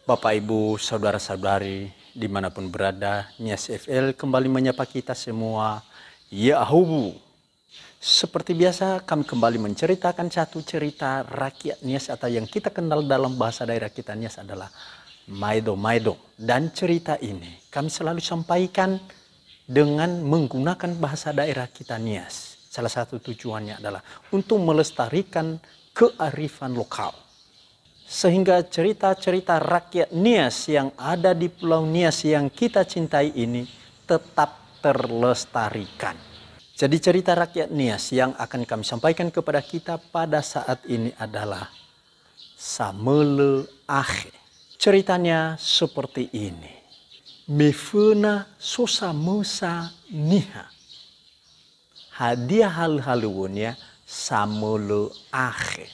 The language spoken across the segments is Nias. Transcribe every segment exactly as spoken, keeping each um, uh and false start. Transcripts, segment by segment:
Bapak Ibu, saudara-saudari, dimanapun berada, Nias F L kembali menyapa kita semua. Ya ahubu. Seperti biasa, kami kembali menceritakan satu cerita rakyat Nias atau yang kita kenal dalam bahasa daerah kita Nias adalah maedo-maedo. Dan cerita ini kami selalu sampaikan dengan menggunakan bahasa daerah kita Nias. Salah satu tujuannya adalah untuk melestarikan kearifan lokal. Sehingga cerita-cerita rakyat Nias yang ada di Pulau Nias yang kita cintai ini tetap terlestarikan. Jadi cerita rakyat Nias yang akan kami sampaikan kepada kita pada saat ini adalah Samölö Akhe. Ceritanya seperti ini. Me föna so samösa niha. Hadia halöhalöŵönia? Samölö akhe.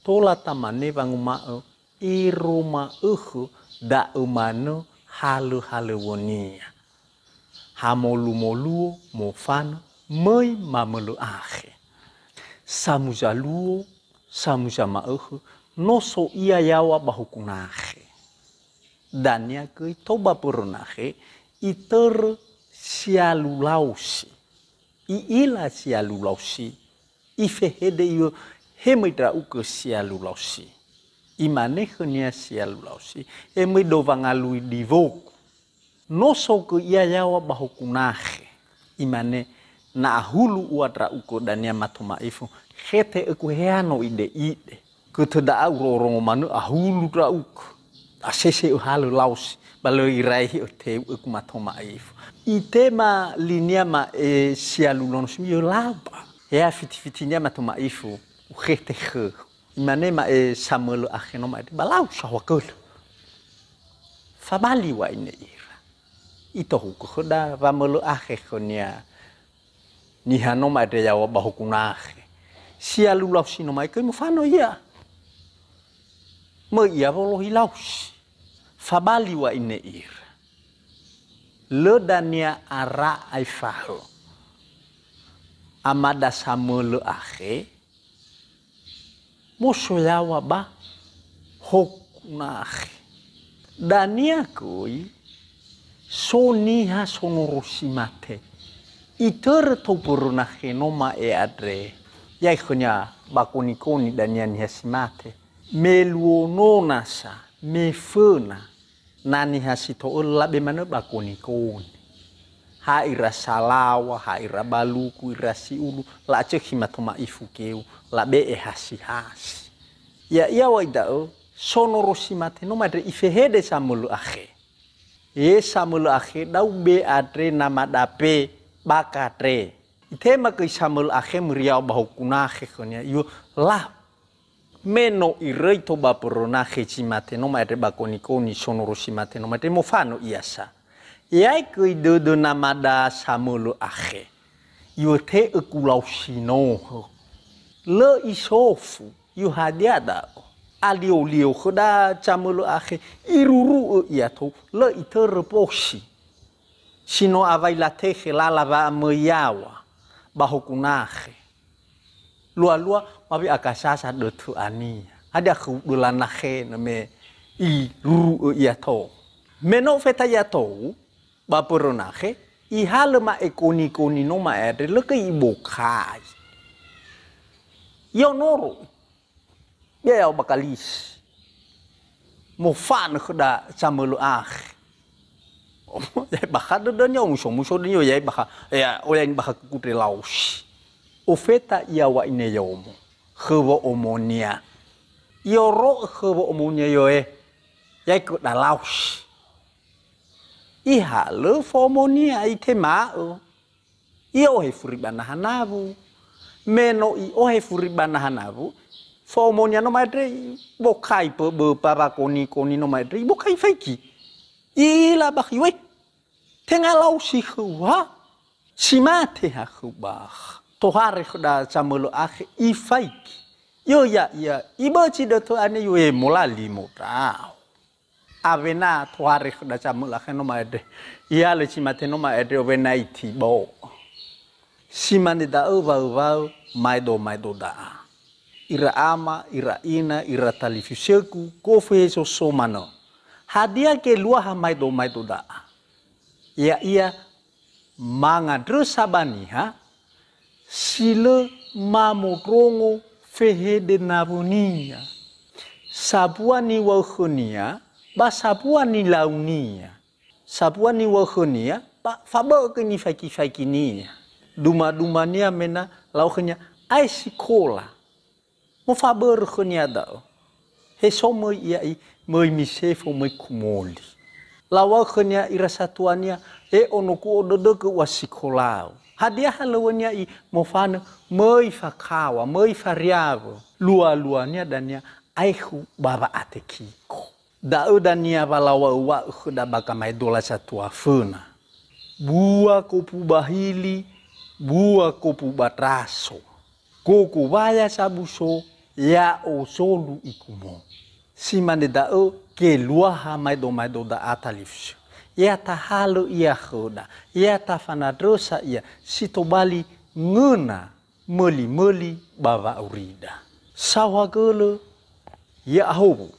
Tola tamane wanguma'ö, ero ma'ökhö, da'ö manö halöhalöŵönia. Hamolumoluo, mofanö, möi mamölö akhe. Samuza luo, samuza ma'ökhö, no so ia yaŵa ba huku nakhe. Dania göi tou ba mbörö nakhe, itörö sialu laosi. I'ila sialu laosi, ifehede iŵö, "He möi ndra'ugö sialu laosi." Imane khönia sialu laosi, "He möi do wangalui diwogu." No so göi ia yaŵa ba huku nakhe. Imane, "Na ahulu ua ndra'ugö dania mato ma'ifu, khete öku hea no ide'ide. Götö da'a urongorongo manö ahulu ndra'ugö. Asese öhalö laosi, ba lö iraehe öteu öku mato ma'ifu." Itema linia ma'e sialu laosi, "Yö laba." Hea fitifitinia mato ma'ifu, ukhete khö. Imane ma'e samölö akhe no ma'e, "Ba lau sahua gölö." Fabali wa'ine ira. Itohugö khöda wamölö akhe khönia niha no ma'e yaŵa ba huku nakhe. Sialu laosi no ma'e göi mofanö ia. Möi ia wolohi laosi. Fabali wa'ine ira. Lö dania ara aefa hö. Amada samölö akhe, moso yaŵa ba huku nakhe. Dania göi, so niha sonoro si mate. Itörö tou mbörö nakhe no ma'e andre. Ya'e khönia ba konikoni dania niha si mate. Me luo no nasa, me föna. Na niha si to'ölö labe manö ba konikoni. Ha ira salaŵa, ha ira baluku, ira siulu, la'azökhi mato ma'ifu geu, labe'e hasihasi. Ya'ia wai da'ö, sonoro si mate no ma'e andre ifehede samölö akhe. "E samölö akhe, da'u be andre namada be bakha andre." Itema göi samölö akhe möi yaŵa ba huku nakhe khönia, "Yö, lau." Me no iröi tou ba mbörö nakhe si mate no ma'e andre ba konikoni sonoro si mate no ma'e andre mofanö ia sa. Ya'e göi dödö namada samölö akhe. Yö te öku laosi no hö. Lö isofu, yö hadia da'ö. Aliolio khöda samölö akhe, iruru'ö ia tou, lö itörö bosi. Si no awai latekhe lala wa'amöi yaŵa ba huku nakhe. Lualua, mawi akasasa dötö ania. Hadia khöu döla nakhe nö me iruru'ö ia tou. Me no feta ia tou, ba mbörö nakhe, ihalö ma'e konikoni no ma'e andre lö göi ibokai. Ionoro. Ia yaŵa ba kalisi. Mofanö khöda samölö akhe. Ya'e bakha dödönia, omuso-muso dödönia, ya'e bakha, ya, oyaini bakha kukutre laosi. Ofeta ia wa'ine yomo, khö wo'omonia. Ioro'ö khö wo'omonia, "Yö e, ya'e göda laosi." Ihalö fo'omonia, itema'ö. I'ohe furi ba naha nawu. Me no i'ohe furi ba naha nawu, fo'omonia no ma'e andre ibokai pö-, bö-, ba wakonikoni no ma'e andre ibokai faigi. I'ila bakha, "Weh, tenga laosi khöu ha? Si mate ha khöu bakha." Tohare khöda samölö akhe ifaigi. Yö ya'ia, ibözi dötö ania, yö e, molalimo ndra'o. Awena tohare khöda samölö akhe no ma'e andre. Ihalö si mate no ma'e andre, owena itibo. Si mane da'ö waö-waö, maedo-maedo da'a. Ira ama, ira ina, ira talifusögu, gofu hezo so manö. Hadia geluaha maedo-maedo da'a? Ya'ia mangandrösa ba niha si lö mamondrongo fehede nawönia. Sambua niŵa'ö khönia, ba sambua nilaunia. Sambua niŵa'ö khönia, ba fabö'ö göi nifaigi-faiginia. Duma-dumania me na lau khönia, ae sikola. Mofabörö khönia da'ö. He so möi ia i, möi Misefo, möi Kumoli. Laŵa'ö khönia ira satuania, "E onogu, o'odödögö ua sikolau." Hadia halöŵönia i mofanö, möi fakaŵa, möi fariawö. Lua-luania dania aekhu ba wa'atekiko. Da'ö dania wa laŵa'ö-wa'ö khöda ba gamaedola satua föna. Bua kopu ba hili, bua kopu ba ndraso. Gogo waya sabu so, ya'o zolu ikumo. Si mane da'ö geluaha maedo-maedo da'a talifusö. Ya tahalö ia khöda, ya tafanandrösa ia si tobali ngöna möli-möli ba wa'aurida. Saohagölö, ya'ahowu.